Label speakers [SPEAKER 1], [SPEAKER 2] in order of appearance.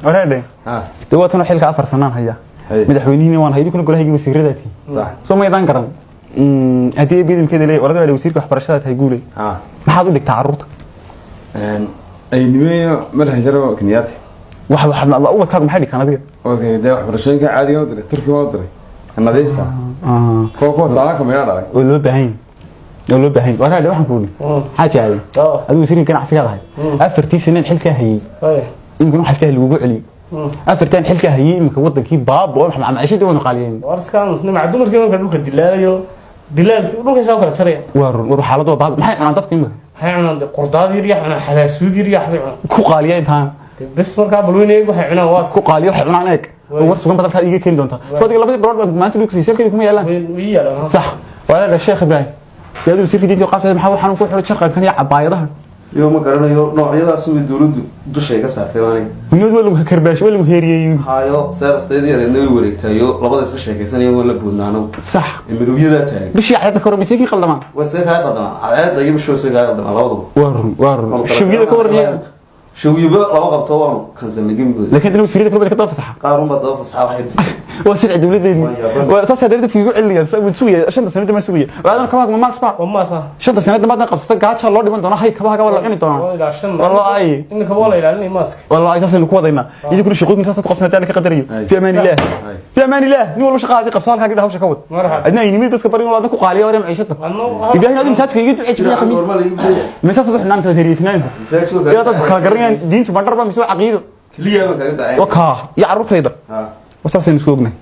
[SPEAKER 1] Wareedhe.
[SPEAKER 2] Ha.
[SPEAKER 1] Dee waa tan xilka 4 sanaan haya.
[SPEAKER 2] Haye.
[SPEAKER 1] Madaxweynihiina waan haydi kuna golahaygii wasiiradaati.
[SPEAKER 2] Sax.
[SPEAKER 1] Soo maydaan garan. Haddii bidimkeeda leeyahay warada waa wasiirka waxbarashada tahay, guuley.
[SPEAKER 2] Ha.
[SPEAKER 1] Maxaad u dhigtaa carruurta?
[SPEAKER 2] Ay nimeeyo madaxa jaro Kenyaati.
[SPEAKER 1] Wax ubadkaagu maxay dhigtaan adiga?
[SPEAKER 2] Okay, dee waxbarashooyinka caadiga u diray, Turkiga u diray, nadiifta kuwa saalaanka meela dhalay.
[SPEAKER 1] Oo loo baahan yahay, oo loo baahan yahay. Wareedhe, waxaan ku idhi, xaaji aadan, adigu wasiirka ganacsigaad ahay. 4-tii saneen xilkaa hayay, iminkana waxaa iska lagugu celiyo. 4-tan xilkaa hayay, iminka wadankii baaba oo maciishadii waynu qaaliyeen.
[SPEAKER 3] Warskan nimaca dumarkii marka dhulka dilaalayo, dilaalkii dhulka saa kala jaraya.
[SPEAKER 1] Waa run, war xaaladu waa baaba. Maxay cunaan dadku iminka?
[SPEAKER 3] Waxay cunaan dee qurdaad yar iyo cunaan xalaasuud yar iyo waxbay cunaan.
[SPEAKER 1] Ku qaaliya intaan.
[SPEAKER 3] Dee bes markaa balweyne waxay cunaan waa
[SPEAKER 1] Ku qaaliya waxay cunaan. Eeg oo war sugan badalkaad iiga keeni doontaa. Soo adiga 2-dii bilood baan maanta dhulka siisay, halkeedii kuma yaalaan.
[SPEAKER 3] Way yaalaan.
[SPEAKER 1] Sax waa. Sheekh Ibraahim, dee adigu wasiirka diinta qaabteeda, maxaa waxaan ku xiray jarqankan iyo cabaayadaha?
[SPEAKER 4] Iyo ma garanayo noocyadaas way dawladdu dushay ka saartay maaniga.
[SPEAKER 1] Duniyadu waa lagu karbaash, waa lagu heeriyey.
[SPEAKER 4] Hayo, seeraftayda yareedna way wareegtaayo, labada isla sheekaysanaya waa la boodnaano.
[SPEAKER 1] Sax.
[SPEAKER 4] Ee madowyadaa taagan.
[SPEAKER 1] Bishii cadada ka hor mise kii qaldamaan?
[SPEAKER 4] Way see kaa qaldamaan, cadceedda iyo bishoo see kaa qaldamaan labaduba.
[SPEAKER 1] Waa run, waa run. Shubiyada ka waran iyaga?
[SPEAKER 4] Shawiyaba lama qabto, waanu kansanagin.
[SPEAKER 1] Laakiin haddana wasiirada kale ka daba fasaxa.
[SPEAKER 4] Qaar unbaa daba fasaxa waxay.
[SPEAKER 1] Waa sirci dawladeeni.
[SPEAKER 4] Waa yaaban.
[SPEAKER 1] Waa saas haddana dadka igu celinaya, waan sugaya 5-ta sanada, maan sugaya waadan kabaaga ma maasba.
[SPEAKER 3] Waa maasa.
[SPEAKER 1] 5-ta sanada maadna qabsata, gaaja loo dhiman doonaa, hay kabaaga waa la cuni doonaa.
[SPEAKER 3] Waa ilaashan.
[SPEAKER 1] Wallaahi.
[SPEAKER 3] Iminka waa la ilaalinaya maaska.
[SPEAKER 1] Wallahi saasaynu ku wadaynaa. Idinkuna shaqooyinka saasaad qabsanaa la ka qadarayo.
[SPEAKER 4] Ay.
[SPEAKER 1] Fi amaan illah.
[SPEAKER 4] Ay.
[SPEAKER 1] Fi amaan illah. Nin walba shaqaadii qabso, halkaa gidha hawsha ka wad.
[SPEAKER 3] Marhaba.
[SPEAKER 1] Adna aynimada dadka barin oo adna ku qaaliya warya maciishada.
[SPEAKER 3] Adna-
[SPEAKER 1] Ibrahim, adigu masaajidka iga ducee jimciya, khamiis.
[SPEAKER 4] Goorma la igu leeyahay?
[SPEAKER 1] Misaasaad u xidhnaan heriyetinaanka.
[SPEAKER 4] Masaajidka
[SPEAKER 1] Yaa dadku kala garanayaan diintu bandhar ba mise waa caqiido?
[SPEAKER 4] Keliya baan kaga dacay.
[SPEAKER 1] Wakaa iyo carruurtayda.
[SPEAKER 4] Ha.
[SPEAKER 1] Saasaynu isku ognahay.